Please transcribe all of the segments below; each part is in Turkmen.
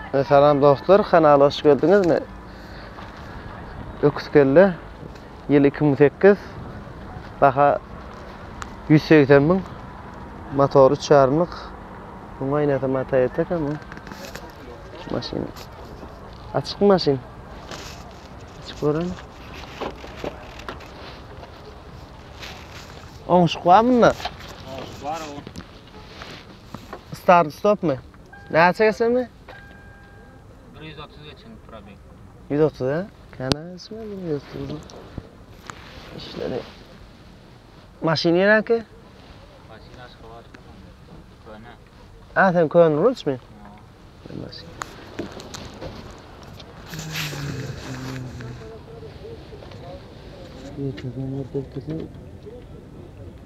Salam dostlar, kanala hoş geldiňiz. Me Öküz kelle ýyl 2008 baha 180 müň motor 3,5-lyk Muň aýnasy mata etek ama maşyn. Açyk maşyn. Açyk gören. Oňşuk bar munda. Oňşuk bar o. Start stop my? Näçe geçenmi? 130 geçen probeg. 130 ha? Kana geçmedi 130. İşleri. Maşyn nireki? Maşyn Aşgabat. Köne. Ha sen köne ruçmy? Maşyn.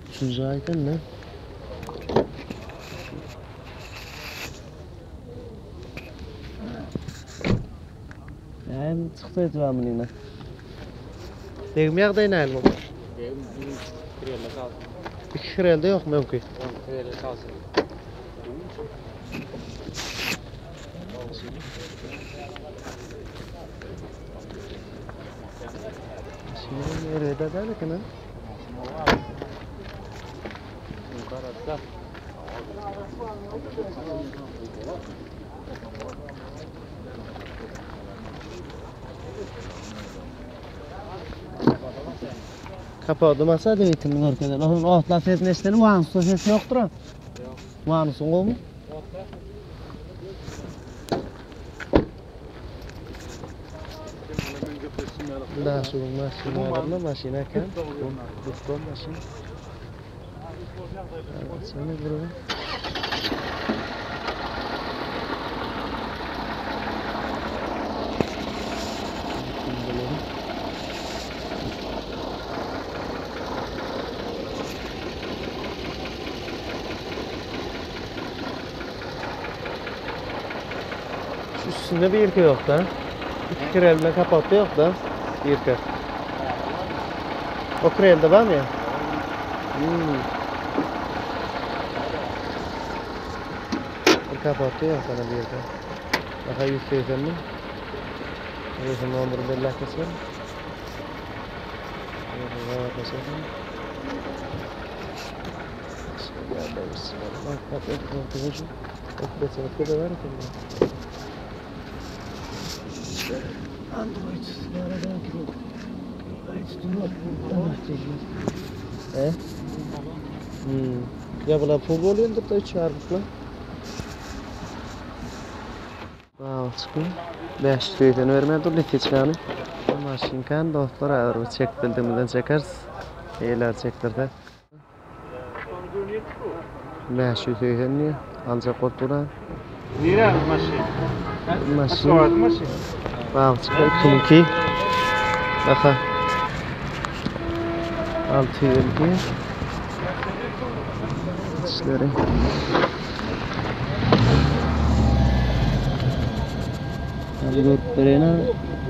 Üçünji aýdan ne? Näme çykdy acaba munyna? Degim ýagdaý näme bu? Degim bir krelle çalsın. İki krelde yok mümkün. Krelle çalsın. Şimdi nerede derken ha? Kapağı masa demetin görkezen. Onun otla sesini eşitelim. Vanusun sesi yoktur ha. Vanusun gowy? Da şu maşyn barmy maşyn eken. Bu maşyn. Şimdi buraya. Şu üstünde bir irke yok da. İki krelini kapattı yok da. İrke. O krelde var mı ya? Hmm. Bir kapattı yok sana bir irke. Daha 180 mi? 111 belli kesin. Android E? Hmm. Ya bular pul bolýandyr da 3 ýarymla. Wow, çykyň. 580 bermedi dur litiçkany. Maşynkan dostlar häzir bir çek bildigimizden çekeris. Eýler çekdirse. 580 diýär. Aljak bolup duran. Nire maşyn? Maşyn. Aşgabat maşyn. Wow, çykyň 2002. Baha. 650. İşleri. Hadi görüp berene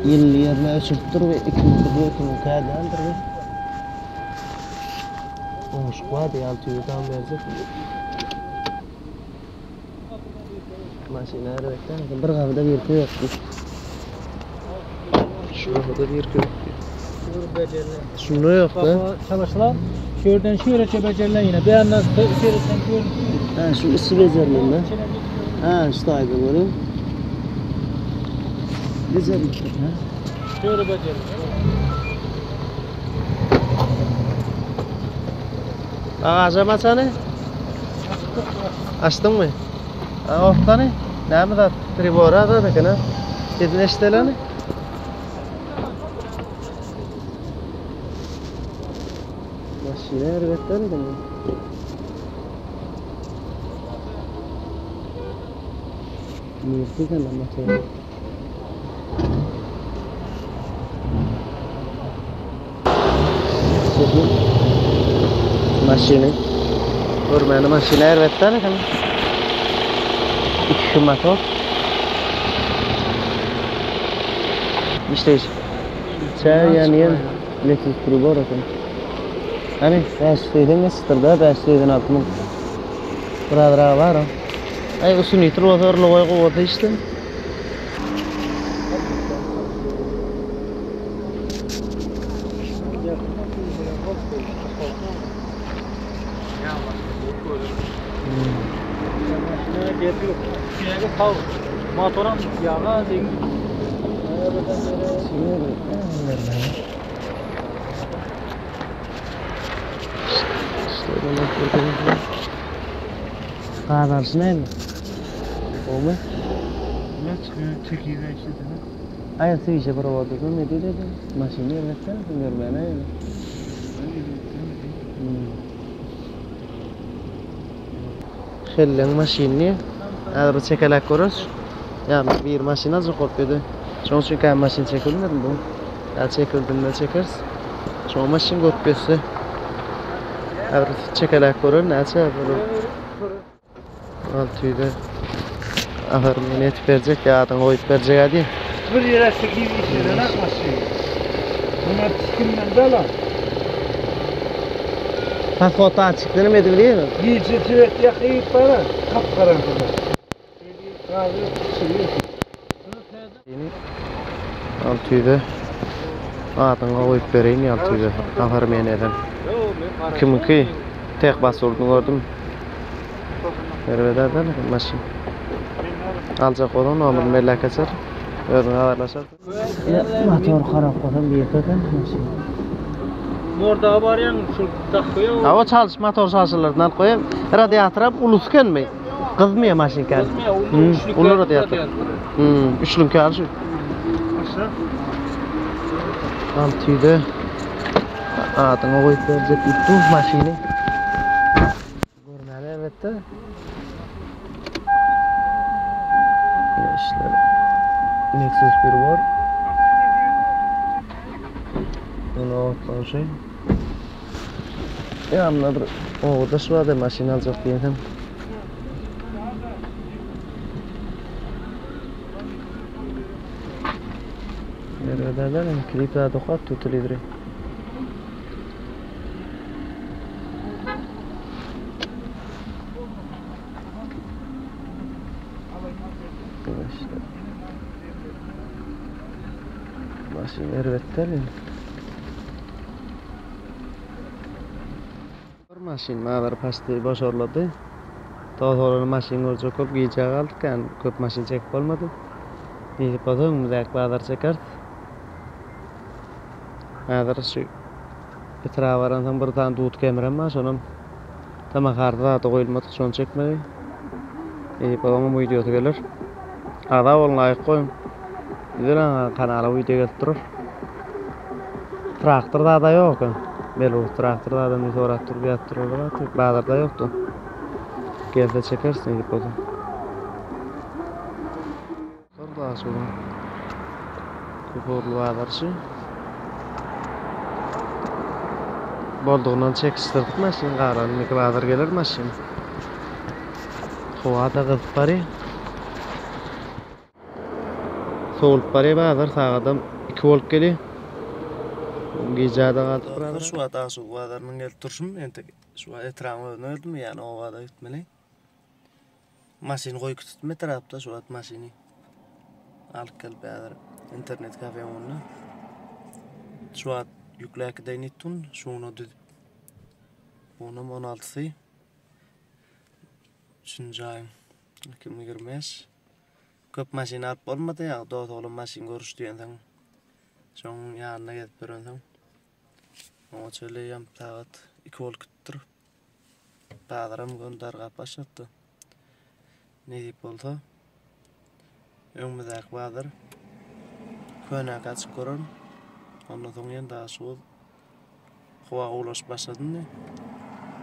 ýyl ýerine öçürip dur we 2001 2002 däldir we. Oňuşuk bar diýip 600 dan berjek. Maşyn erbetden bir gapyda bir köy ýokdy. Şu gapyda bir köy ýokdy. Şunda yok da. Çalışılan şuradan şöyle becerilen yine. Bir yandan şöyle Ha şu üstü becerilen de. Ha şu da aydın görüyor. Becermişler ha. Şöyle becerilen. Bagaja maçany? Açdyňmy? Ha, ortany? Näme zat? Pribora zat eken ha. Sesini eşideleni? Maşyna erbet däl eken. Nirde eken motor? Maşyny. Görmäni maşyna erbet däl eken. İki motor. İşleyiş. Çay yani ýen elektrik pribor eken. Hani 580 geçipdir da 586 müň. Biraz rahat var. Ay usun ýitir bolsa yrly goý gowy işte. Gep ýok. Ýagy sag. Motoram ýaga deň. Gazançy näme? Gowmy? Ne çykyp çekýän işledini. Aý swişe bir owada ne diýdi? Maşyny erbetden görmäne ýöne. Helleň maşynyny häzir bir çekeläp göreris. Ýagny bir maşyn aljak bolup ýördi. Şonuň üçin kän maşyn çekilmedim bu. Ýa çekildiğinde çekeris. Şoň maşyn görüp geçse. Häzir çekeläp görerin näçe bolar. 600-e ahyryn meni etip berjek ýadyňa goýup berjek hadi. Bir ýere çekip işleden ak maşyn. Buna kimden dala? Pasport açyk neme edip bilýärmi? Gije süret ýakyp bara, kap-garaňkyda. Gazy çykyp. 600-e adyňa goýup bereýin 600-e. Ahyryn meni eden. Kimiňki? Tek basurdunu gördüm. Erbet maşyn. Aljak bolsaň nomerini belläp geçer. Özüň habarlaşarsyň. Motor harap bolsa bir eken maşyn. Morda barýan şu dakýa. Ha o çalyş motor çalşylardan alyp goýam. Radiator hem ulus ekenmi? Gyzmaýar maşyn kän. Gyzmaýar, Uly radiator. Üçlüňki al şu. Aşa. 600-e adyňa goýup berjek diýip maşyny. Görmäli elbetde. İşte Nexus 1 var. Bunu otlanşy. Ýanynda bir ogurdaş bardy, maşyn aljak diýsem. Nerede klip da dokat tutulidri. İşte. Maşyn erbet däl. Bir maşyn mazar pasti boşarlady. Daha maşyn görjek bolup gije galdyk, yani köp maşyn çekip bolmady. Nesip bolsa öňümizdäki bazar çekeris. Häzir şu etraba baransoň bir tane dut kemirem bar, şonam tamakarda zady goýulmadyk, şony çekmeli. Nesip bolsa onuň videosy geler. Agza boluň, like goýuň. Güzel kanala video gelip durur. Traktor zada ýok. Belarus traktor zada ne sorap durup ýatyp dururlar. Bazarda ýokdy. Gelse çekersin nesip bolsa. Daha sonra. Köpugurly bazarçy. Boldugynan çekişdirdik maşyn galan iki bazar geler maşyn. Howa da gyzyp barýar. Soğulup barýar bazar sagadam 2 bolup gelýär. Gije de galdyk biraz. Şu wagt Aşyk bazarynyň gelip durşum, entek şu etrabın özüne geldim, ýani obada gitmeli. Maşyny goýup tutdum etrapda şu wagt maşyny. Alyp gelip häzir internet kafe onda. Şu wagt ýükläp gideýin itdum, şuny düzüp. Onam 16-sy. 3-nji aýyň 2025. Köp maşyn alyp bolmady ýa, dost oglan maşyn görüş diýensoň. Şoň ýanyna gezip ýörensoň. Oňa çöleýem sagat 2 bolup gitdir. Bazaram gün dargap başlady. Nesip bolsa öňümizdäki bazar Könäki açyk görerin. Ondan soň ýene Daşoguz howa gowulaşyp başlady indi.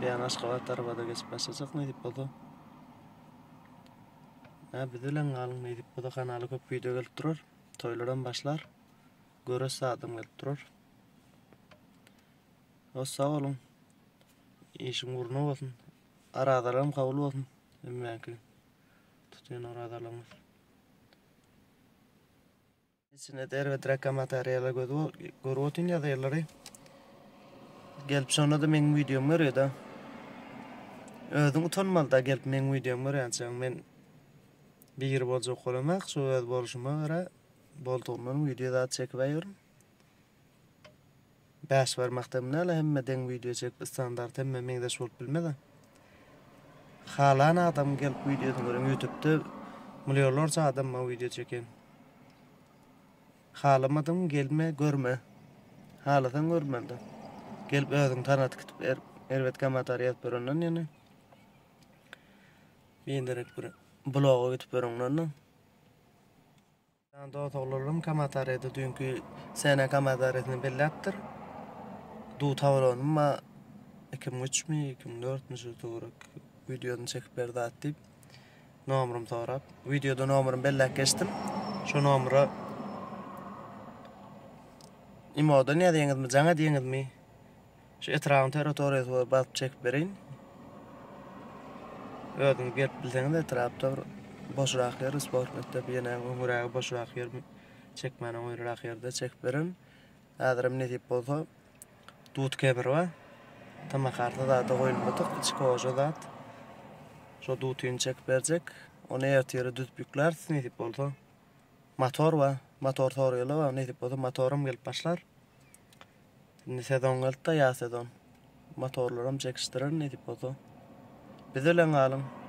Beýan Aşgabat tarapa-da geçip başlajak nesip bolsa. Hä biz bilen galyň nesip bolsa kanala köp video gelip durar. Toýlaram başlar. Göreş zadam gelip durar. Hoş sag boluň. Işiň ugruna bolsun. Arazalaram kabul bolsun. Hemmäňki tutýan orazalaryňyz. İçinde erbeträk kommentariýalar görüp otyryn ýazýarlary. Gelip şonda da meň videom görýär-de. Özüň utanmaly da gelip meň videom görýänçäň men bir boljak bolamak, şu öz bolşuma görä boldugyndan video zat çekip aýyryn. Bäş barmakda näle hemme deň video çekip standart hemme meňzeş bolup bilmez. Halan adam gelip wideosyny görüň ýutubda millionlarça adam bar wideo çeken. Halamadyň gelme görme. Halasaň görmeli-de. Gelip özüňi tanat gitip er, erbet komentariý ýazyp ýörenden ýene. Biderek bir bloga gidip ýöreňden-de. Dost oglanlarym komentariýada düýnki sene komentariýasyny belläpdir. Du tabalonymy ma 2003 mi 2004 mi şu töwerek wideosyny çekip ber zat diýip nomerymy sorap wideoda nomerymy belläp geçdim. Şu nomera imodan ýazýaňyzmy jaň edýäňizmi Şu etrabyň territoriýasy bolup basyp çekip bereýin. Özüňiz gelip bilseňiz etrapda bir boşrak ýer, sport mekdep ýene öňürägi boşrak ýer çekmäne oýrarak ýerde çekip bererin. Häzirem nesip bolsa dut kebir bar. Tamakarsa zada goýulmadyk, içi koža zat. Şo dutyny çekip berjek. Ony ertire düzüp ýükläris nesip bolsa. Motor bar. Motor soraýarlar bar. Nesip bolsa motoram gelip başlar. Indi sezon geldi-de, ýaz sezon. Motorlaram çekişdirer nesip bolsa. Biz bilen galyň.